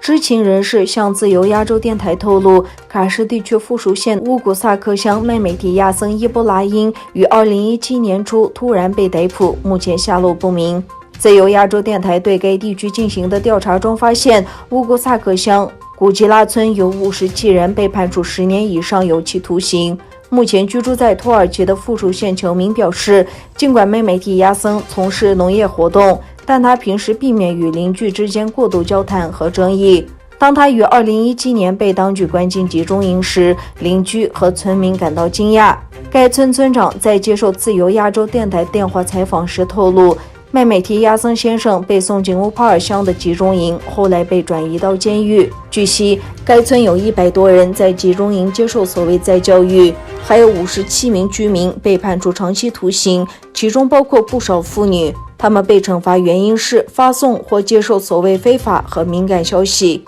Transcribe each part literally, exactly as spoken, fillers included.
知情人士向自由亚洲电台透露，卡什地区富属县乌古萨克乡麦美提亚森伊布拉因于二零一七年初突然被逮捕，目前下落不明。自由亚洲电台对该地区进行的调查中发现，乌古萨克乡古吉拉村有五十七人被判处十年以上有期徒刑。目前居住在土耳其的富属县球迷表示，尽管麦美提亚森从事农业活动，但他平时避免与邻居之间过度交谈和争议。当他于二零一七年被当局关进集中营时，邻居和村民感到惊讶。该村村长在接受自由亚洲电台电话采访时透露，麦美提亚森先生被送进乌帕尔乡的集中营，后来被转移到监狱。据悉，该村有一百多人在集中营接受所谓再教育，还有五十七名居民被判处长期徒刑，其中包括不少妇女。他们被惩罚原因是发送或接受所谓非法和敏感消息。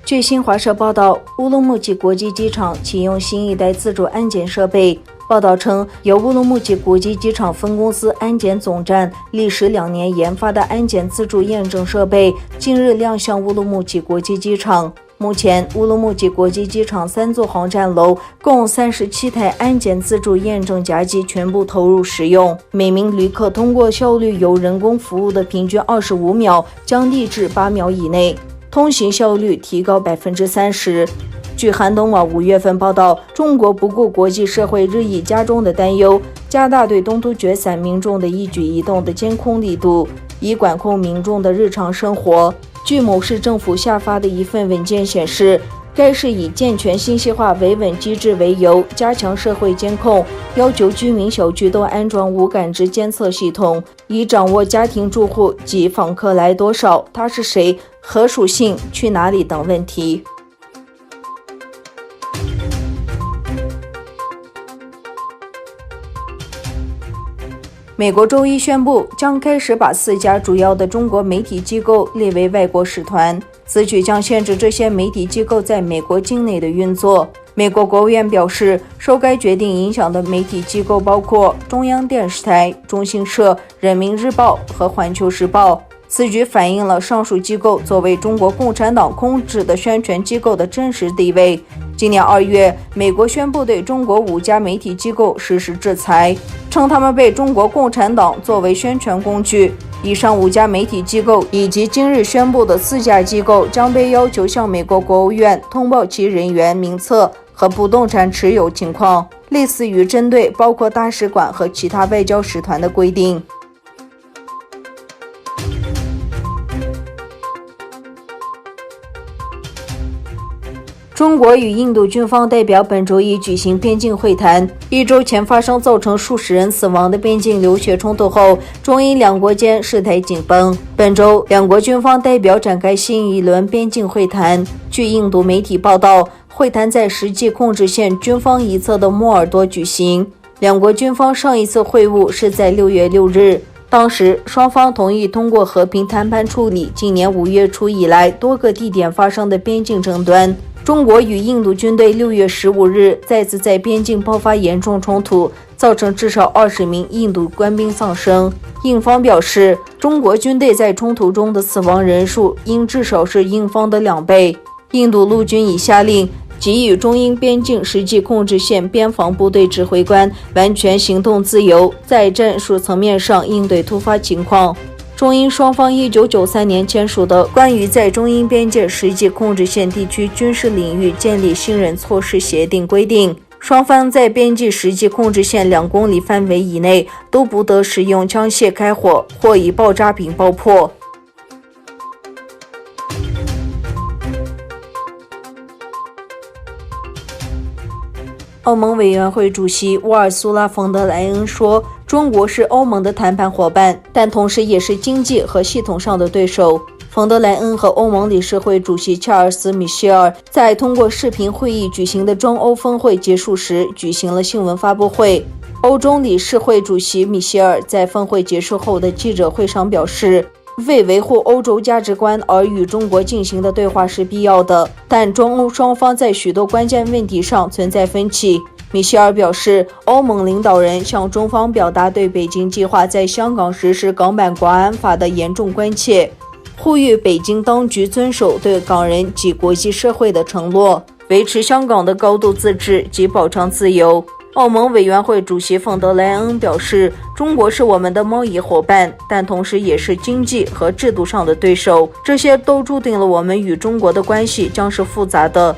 据新华社报道，乌鲁木齐国际机场启用新一代自助安检设备。报道称，由乌鲁木齐国际机场分公司安检总站历时两年研发的安检自助验证设备，近日亮相乌鲁木齐国际机场。目前，乌鲁木齐国际机场三座航站楼共三十七台安检自助验证夹击全部投入使用，每名旅客通过效率由人工服务的平均二十五秒降低至八秒以内，通行效率提高百分之三十。据寒冬网五月份报道，中国不顾国际社会日益加重的担忧，加大对东突厥散民众的一举一动的监控力度，以管控民众的日常生活。据某市政府下发的一份文件显示，该市以健全信息化维稳机制为由，加强社会监控，要求居民小区都安装无感知监测系统，以掌握家庭住户及访客来多少、他是谁、何属性、去哪里等问题。美国周一宣布，将开始把四家主要的中国媒体机构列为外国使团。此举将限制这些媒体机构在美国境内的运作。美国国务院表示，受该决定影响的媒体机构包括中央电视台、中新社、人民日报和环球时报。此举反映了上述机构作为中国共产党控制的宣传机构的真实地位。今年二月，美国宣布对中国五家媒体机构实施制裁，称他们被中国共产党作为宣传工具。以上五家媒体机构以及今日宣布的四家机构将被要求向美国国务院通报其人员名册和不动产持有情况，类似于针对包括大使馆和其他外交使团的规定。中国与印度军方代表本周一举行边境会谈。一周前发生造成数十人死亡的边境流血冲突后，中印两国间事态紧绷。本周，两国军方代表展开新一轮边境会谈。据印度媒体报道，会谈在实际控制线军方一侧的莫尔多举行。两国军方上一次会晤是在六月六日，当时双方同意通过和平谈判处理今年五月初以来多个地点发生的边境争端。中国与印度军队六月十五日再次在边境爆发严重冲突，造成至少二十名印度官兵丧生。印方表示，中国军队在冲突中的死亡人数应至少是印方的两倍。印度陆军已下令给予中印边境实际控制线边防部队指挥官完全行动自由，在战术层面上应对突发情况。中印双方一九九三年签署的关于在中印边界实际控制线地区军事领域建立信任措施协定规定，双方在边际实际控制线两公里范围以内都不得使用枪械开火或以爆炸品爆破。欧盟委员会主席乌尔苏拉·冯德莱恩说，中国是欧盟的谈判伙伴，但同时也是经济和系统上的对手。冯德莱恩和欧盟理事会主席恰尔斯·米歇尔在通过视频会议举行的中欧峰会结束时举行了新闻发布会。欧洲理事会主席米歇尔在峰会结束后的记者会上表示，为维护欧洲价值观而与中国进行的对话是必要的，但中欧双方在许多关键问题上存在分歧。米歇尔表示，欧盟领导人向中方表达对北京计划在香港实施港版国安法的严重关切，呼吁北京当局遵守对港人及国际社会的承诺，维持香港的高度自治及保障自由。澳盟委员会主席冯德莱恩表示，中国是我们的贸易伙伴，但同时也是经济和制度上的对手，这些都注定了我们与中国的关系将是复杂的。